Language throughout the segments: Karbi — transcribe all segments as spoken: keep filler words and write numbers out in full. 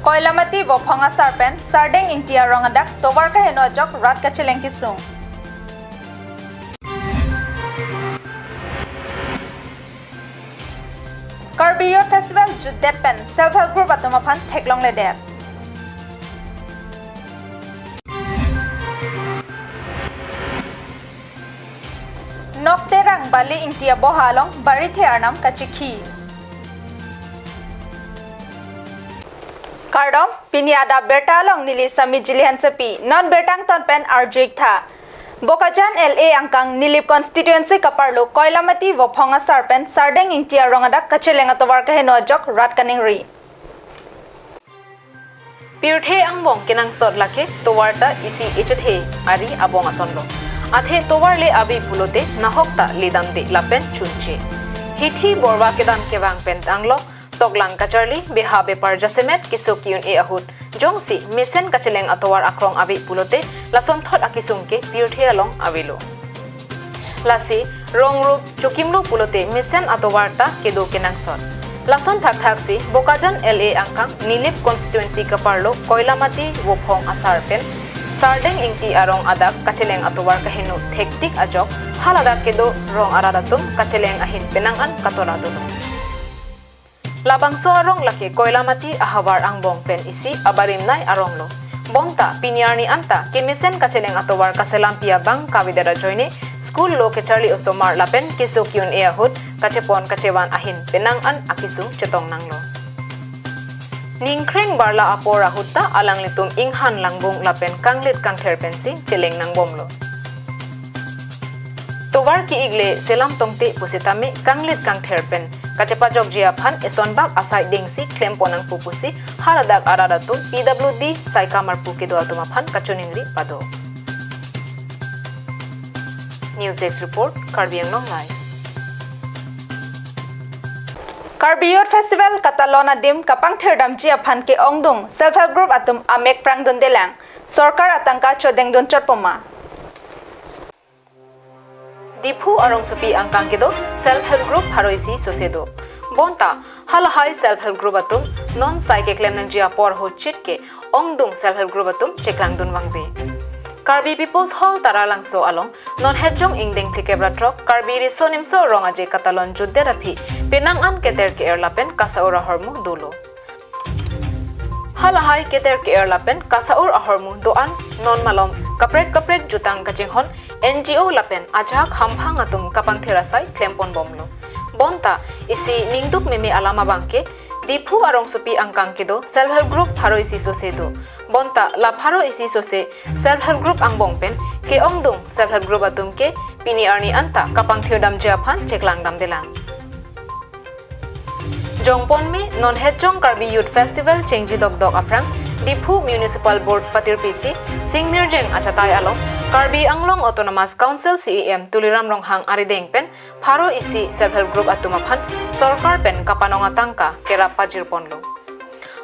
Koilamati Vophong asar pen Sardeng Ingti arong adak tovar kaheno ajok rat kacheleng kesung. Karbi Youth Festival jutdet pen Self Help Group atum aphan theklongledet. Nokterang Bali Ingti aboha along barithe arnam kachikhi. Kardom, pini adap birta along neli Sami Jili Hansepi, non birta angton pen arju-ik tha. Bokajan L A angkang Nilip constituency kaparlo Koilamati Vophong asar pen Sardeng Ingti arong adak kacheleng atovar kaheno ajok rat kaningri. Pirthe angbong kenangsot lake tovar ta isi echethe ari abong asonlo. Athe tovar le ave pulote nahok ta ledamde lapen chunche. Hithi borva kedam kevang pen tanglo, toklang kacharli, beha bepar jasemet keso ke-un-e ahut jongsi mesen kacheleng atovar akrong ave pulote lasonthot akesung ke pirthe along avelo. Lasi rong rup chokimlo pulote mesen atovar ta kedo kenangsot. Lason thakthaksi Bokajan L A angkang Nilip constituency kaparlo Koilamati Vophong asar pen Sardeng Ingti arong adak kacheleng atovar kaheno thektik ajok haladak kedo rong arat atum kacheleng ahin penang an katora dolo. Labangso arong lake Koilamati ahavar angbong pen isi abarimnei aronglo. Bonta pini arni anta kemesen kacheleng atovar kaselampi abang kavedet ajoine school lo kecharli osomar lapen keso ke-un-e ahut kachepon kachevan ahin penang an akesung chetong nanglo. Ningkreng barla apor ahut ta alanglitum inghan langbung lapen kanglit kangther pensi cheleng nangbomlo. Tovar ke-ik le selam tongte pusitame kanglit kangther pen kachepajokji aphan esonbak asai dengsi klempon nangpo pusi haladak arat atum P W D saikam arpu kedo atum aphan kachiningri pado. News Desk Report, Karbi Anglong Live. Karbi Youth Festival katalon adim kapangthirdamji aphan ke-ongdung Self Help Group atum amek prangdundelang, sorkar atangka chodengdun chotpoma. Diphu arongsopi angkang kedo Self Help Group pharo isi sose do. Bonta halahai Self Help Group atum non sai keklem nangji apor ahut chit ke-ongdung Self Help Group atum cheklangdun vangve. Karbi People's Hall Taralangso along non hetjong ingdeng phlikep ra throk Karbi Riso Nimso Rong Aje katalon jutdet aphi penang an keter ke-er lapen kasa-ur ahormu dolo. Halahai keter ke-er lapen kasa-ur ahormu do-an non malom kaprek kaprek jutang kachinghon N G O lapen ajahak hamphang atum kapangthir asai klemponbomlo. Bonta isi ningduk meme alam abangke Diphu arongsopi angkang kedo Self Help Group pharo isi sose do. Bonta la pharo isi sose Self Help Group angbong pen ke-ongdung Self Help Group atum ke pini arni anta kapangthirdamji aphan cheklangdamdelang. Jongponme non hetjong Karbi Youth Festival chengji dokdok aphrang Diphu Municipal Board patirpisi Singmirjeng achatai along Karbi Anglong Autonomous Council C E M Tuliram Ronghang arideng pen pharo isi Self Help Group atum aphan sorkar pen kapanong atangka kerap pajirponlo.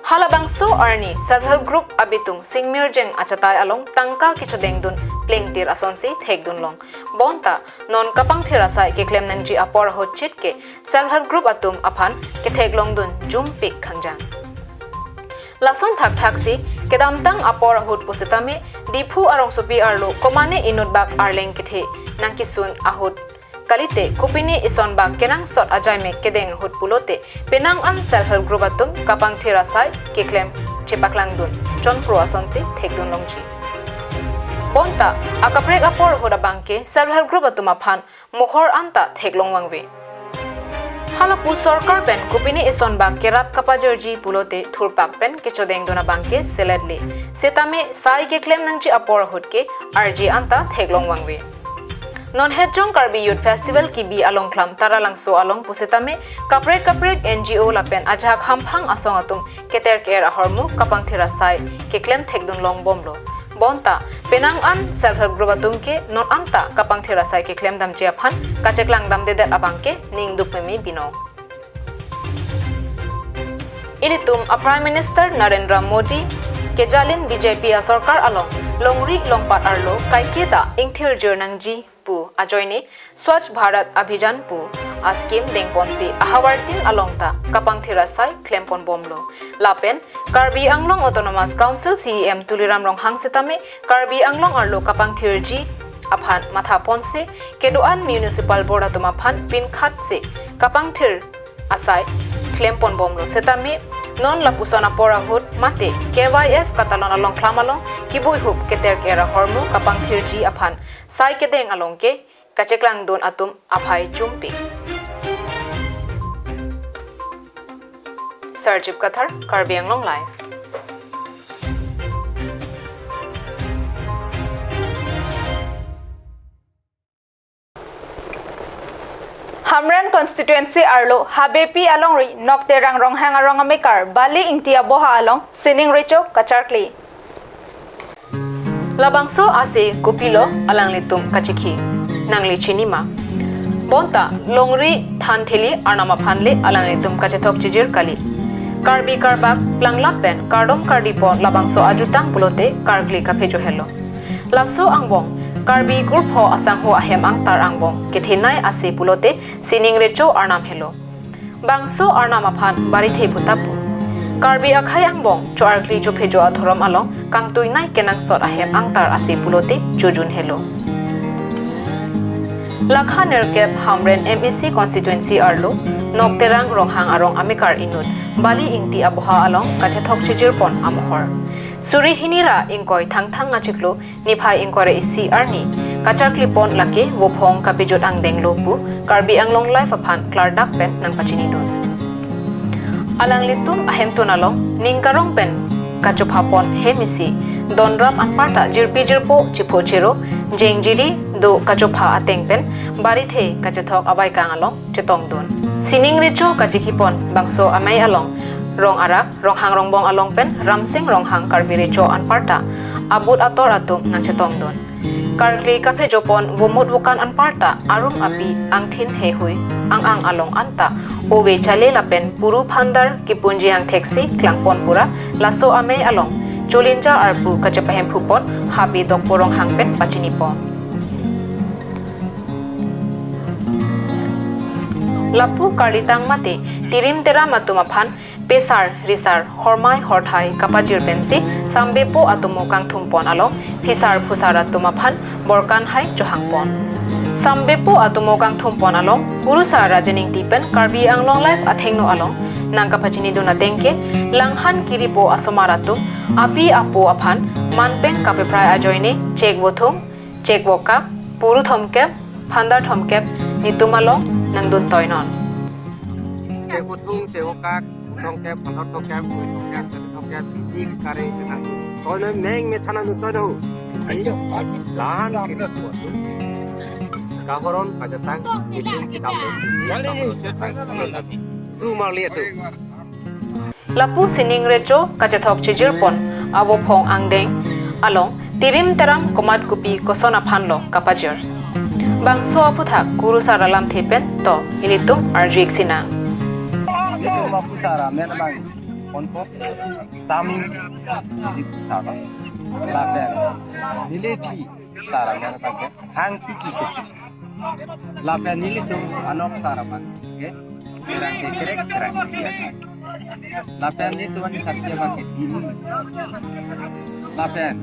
Halabangso arni Self Help Group abitung Singmirjeng achatai along tangka kechodengdun plengtir asonsi thekdunlong. Bonta non kapangthir asai keklem nangji apor ahut chit ke Self Help Group atum aphan ketheklongdun jumpik khangjang. Lason thakthaksi kedamtang apor ahut pusitame Diphu arongsopi arlo komane inutbak arleng kethe nangkesun ahut kalite kopine isonbak kenangsot ajaimek kedeng ahut pulote penang an Self Help Group atum kapangthir asai keklem chepaklangdun chonpro asonsi thekdunlongji. Bonta akaprek apor ahut abangke Self Help Group atum aphan mohor anta theklong vangve. Halapu sorkar pen kopine isonbak kerap kapajirji pulote thurpak pen kechodengdun abangke seletle. Setame sai keklem nangji apor ahut ke arje anta theklong vangve. Non hetjong Karbi Youth Festival kebi alongklam Taralangso along pusitame kaprek kaprek N G O lapen ajahak hamphang asong atum keter ke-er ahormu kapangthir asai keklem thekdunlongbomlo. Bonta penang an Self Help Group atum ke non anta kapangthir asai keklemdamji aphan kacheklangdamdedet abangke ningduk meme binong. Ilitum a Prime Minister Narendra Modi kejalin B J P asorkar along longri longpat arlo kaiketa ingthirjir nangji pu ajoine Swachh Bharat Abhijan pu a-scheme dengponsi ahavartin along ta kapangthir asai klempon bomlo. Lapen Karbi Anglong Autonomous Council C E M Tuliram Ronghang setame Karbi Anglong arlo kapangthirji aphan mathaponsi kedo-an municipal board atum aphan pinkhatsi kapangthir asai klempon bomlo setame non lapuson apor ahut mate K Y F katalon along klam along kibuihup keter kera hormu kapangthirji aphan sai kedeng along ke kacheklangdun atum aphai chumpi. Sarjip Kathar, Karbi Anglong Live. Hamren constituency arlo Habepi alongri Nokterang Ronghang arong amekar Bali Ingti aboha along sining recho kacharkli. Labangso ase kopilo alanglitum kachikhi? Nangli chinima? Bonta longri thantheli arnam aphan le alanglitum kachethok chijir kali. Karbi karbak planglap pen kardom kardipon labangso ajutang pulote karkli kaphejo helo. Laso angbong Karbi kurpho asangho ahem angtar angbong kethenei ase pulote sining recho arnam helo. Bangso arnam aphan barithe putapu. Karbi akhei angbong cho-arkli chophejo adhorom along kangtuinei kenangsot ahem angtar ase pulote chojun helo. Lakha nerkep Hamren M A C constituency arlo Nokterang Ronghang arong amekar inut Bali Ingti aboha along kachethok chijirpon amohor. Suri hini ra ingkoi Thangthang achiklo niphai ingkoi ra isi arni kacharklipon lake vophong kapejut angdenglo pu Karbi Anglong Live aphan klardak pen nangpachinidun. Alanglitum ahemtun along ning karong pen kachophapon hem isi donrap anparta jirpi jirpo chipho chiro jengjiri do kachopha ateng pen barithe kachethok abaikang along chetongdun. Sining recho kachikhipon bangso amei along Rong Arak, Ronghang Rongbong along pen Ramsing Ronghang Karbi Recho anparta abut ator atum nangchetongdun. Karkli kaphejopon vomut vokan anparta arum api angthin heihui ang-ang along anta ove chale lapen puru phandar kipunji angtheksi klangpon pura laso amei along cholinja arpu kachepahemphupon Habe Dokpo Ronghang pen pachinipon. Lapu karlitang mate tirim teram atum aphan pesar risar hormai horthai kapajir pensi sambepo atomo kangthumpon along phisar phusar atum aphan borkan hai chohangpon. Sambepo atomo kangthumpon along Kurusar Rajen Ingti pen Karbi Anglong Live athengno along nangkapachinidun ateng ke langhan kiripo asomar atum api apo aphan manpeng kapeprai ajoine chek vothung, chek vokak, puru thomkep, phandar thomkep nitum along nangdun toinon. Chek vothung, chek vokak, puru thomkep, phandar thomkep, puru thomkep, phandar thomkep, piti kare kenang. Toinon meng methan nangdun toinon. Si, lahan kiri kuat tu. Kahoron kajatang, nitum kita mau si, kahoron kajatang. Su marli atu. Lapu sining recho kachethok chijirpon avophong angdeng along tirim teram komat kopi koson aphanlo kapajir. Bangso aphuthak Kurusar alamthe pen to ilitum arju-ik sinang. Ilitum aphu sara men abang ponpo saming di pusara. Lapen neli phi sara men abang ke hang pi kisi. Lapen nelitum anok sara abang ke kerang ke kerek kerang ke. Lapen nelitum ani satya abang ke pini. Lapen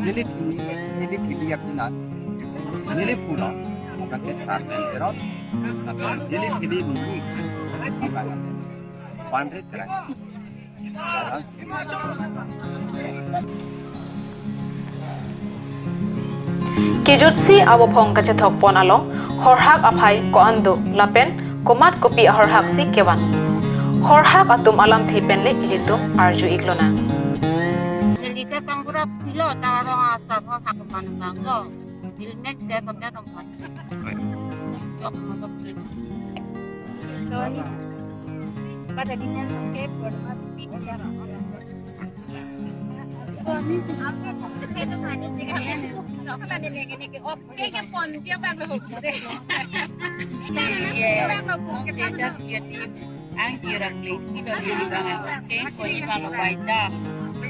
neli pini, neli pini apinan. Neli pulo abang ke sar terot. Lapen neli pini neli abang ke panre kerang. Kejutsi avophong kachethokpon along horhak aphai ko-an do lapen komat kopi ahorhak si kevan. Horhak atum alamthe penle ilitum arju-ik lonang. Neli ke pangpura pilo ta arong asar horhak apan bang lo. Neli next day pakai rompat. Jok masuk sini. So ni pada di men ke berma pipi. So ni tu apa? Oke ke pon dia bang. Iya. Dia bang. Ang kira klik kita di bang. Oke, ko ibang baita.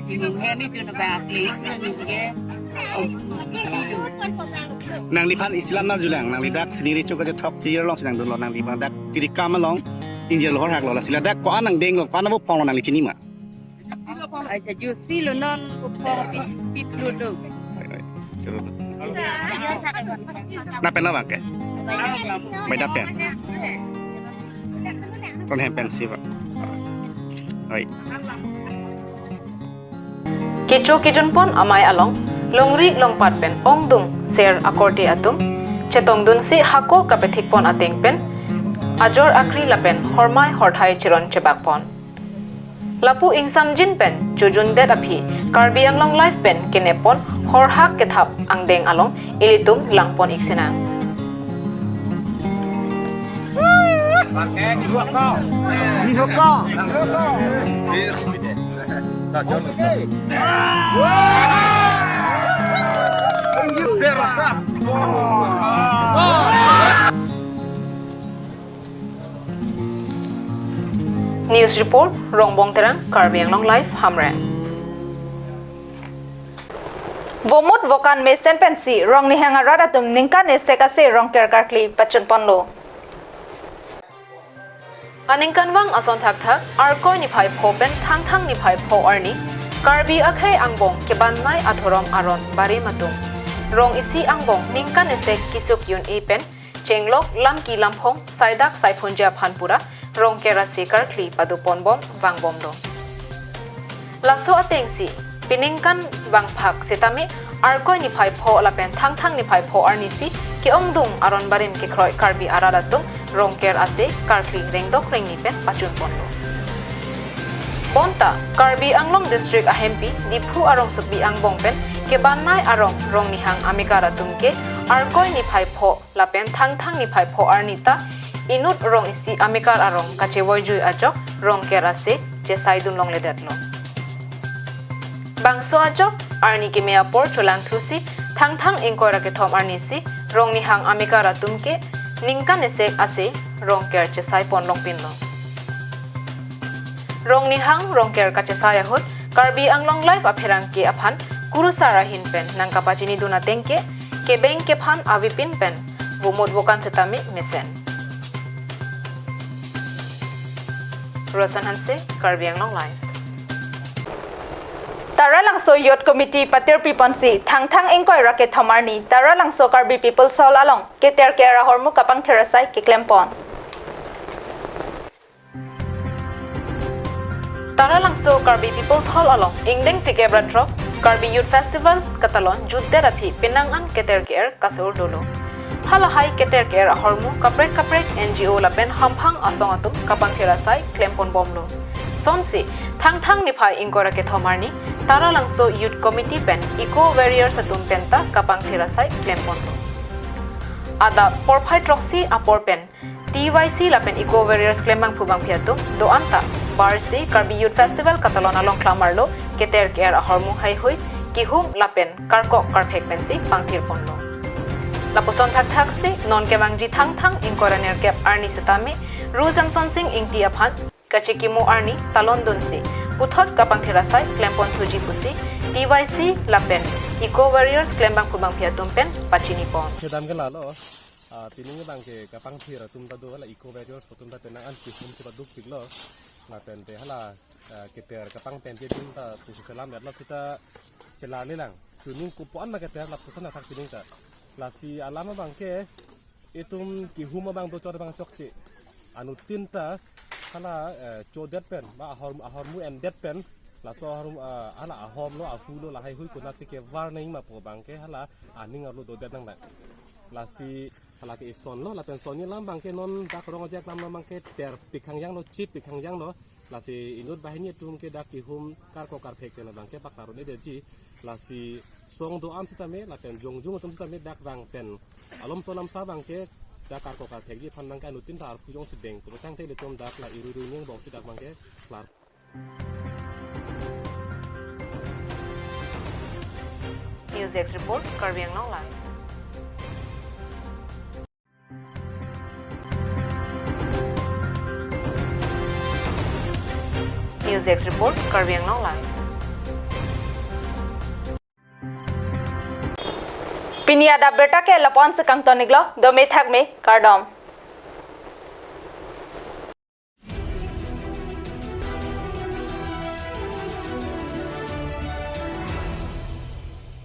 Di munghem itu na bang klik. Ini dia. Pilu. Nangliphan isilam nangjulang, nangli dak sini recho kachethok chiyar alongsi nangdunlo, nangliphan dak tirikam along ingjir lo, horhak lo, lasi ladak ko-an nangdenglo, ko-an abo ponglo nangli chini ma? Aja juicy lo non, ko pong pit, pit lo do. Oi, oi. Seru. Lapen lo bangke? Baida pen. Ron hem pensi ba. Oi. Kecho kejunpon amei along, longri longpat pen ongdung ser akorte atum chetongdunsi hako kapethikpon ateng pen ajor akri lapen hormai horthai chiron chebakpon. Lapu ingsamjin pen chojundet aphi Karbi Anglong Live pen keneppon horhak kethap angdeng along ilitum langpon-ik sinang. News report, Rongbong Terang, Karbi Anglong Live, Hamren. Vomut vokan mesen pensi Rongnihang arat atum ningkan esek ase Rongker karkli pachunponlo. Aningkanvang ason thakthak, Arkoi niphai pho pen Thangthang niphai pho arni, Karbi akhei angbong kebannei adhorom aron barim atum rong isi angbong ningkan esek kesuk un-e pen chenglok lamki lamphong saidak saiphunji aphan pura Rongker ase karkli padoponbom vangbomlo. Laso atengsi peningkan vangphak setame Arkoi niphai pho lapen Thangthang niphai pho arnisi ke-ongdung aron barim kekroi Karbi arat atum Rongker ase karkli rengdok rengni pen pachunponlo. Bonta Karbi Anglong District ahempi Diphu arongsokbi angbong pen kebannei arong Rongnihang amekar atum ke Arkoi niphai pho lapen Thangthang niphai pho arni ta inut rong isi amekar arong kachevoijui ajok Rongker ase chesaidun longledetlo. Bangso ajok arni keme apor cholangthusi Thangthang ingkoi ra kethom arnisi Rongnihang amekar atum ke ningkan esek ase Rongker chesaipon longpinlo. Rongnihang Rongker kachesai ahut Karbi Anglong Live apherangke aphan kurusar ahin pen nangkapachinidun ateng ke kebeng kephan avepin pen vomut vokan setame mesen. Rosan Hanse, Karbi Anglong Live. Taralangso Youth Committee patirpiponsi Thangthang ingkoi ra kethom arni Taralangso Karbi People's Hall along keter ke-er ahormu kapangthir asai keklempon. Taralangso Karbi People's Hall along ingdeng phlikep ra throk Karbi Youth Festival katalon jutdet aphi penang an keter ke-er kasur dolo. Halahai keter ke-er ahormu kaprek kaprek N G O lapen hamphang asong atum kapangthir asai klemponbomlo. Sonsi Thangthang niphai ingkoi ra kethom arni Taralangso Youth Committee pen Eco Warriors atum penta kapangthir asai klemponlo. Adap porphai throksi apor pen T Y C lapen Eco Warriors klembangphu bangphi atum do-an ta barsi Karbi Youth Festival katalon along klamar lo keter ke-er ahormu haihui kihum lapen karkok karphek pensi pangthirponlo. Lapuson thakthaksi non kemangji Thangthang ingkoi ra nerkep arni setame Ru Samson Sing Ingti aphan kachekimo arni talondunsi puthot kapangthir asai klemponthuji pusi T Y C lapen Eco Warriors klembangphu bangphi atum pen pachinipon. Kedam ke lalo, ah, pining bangke kapangthir atum ta do, la Eco Warriors atum ta penang an kihum si paduk piklo. Lapen te hala, ah, keter kapangpen je ding ta pusi selam yatlo sita chelarli lang. Suning kupon ma keter lapuson athak pining ta. Lasi alam abangke itum kihum abang do chot abang chokche. Anuttin ta hala, eh, chodet pen, ba ahor, ahormu endet pen, laso ahormu, ah, hala ahom lo, ahu lo, lahai hui konatsi ke warning ma pu abangke hala aning arlo dodet nang la. Lasi hala ke ison lo, lapen sonni alam abangke non dak rong ajak alam lo abangke ter pikhang yang lo, chip pikhang yang lo, lasi inut banghini atum ke dak kihum karkok karphek pen abangke paklar un-edetji. Lasi song do-an sitame lapen jongjung atum sitame dak vang pen alomso lamsa abangke dak karkok karphekji aphan abangke anuttin ta arpu jongsi deng pulo tangte ilitum dak la irui rui ning bok si dak abangke klar. News Desk Report, Karbi Anglong Live. News Desk Report, Karbi Anglong Live. Pini adap abirta ke la-an si kangton-iklo, dome thakme, kardom.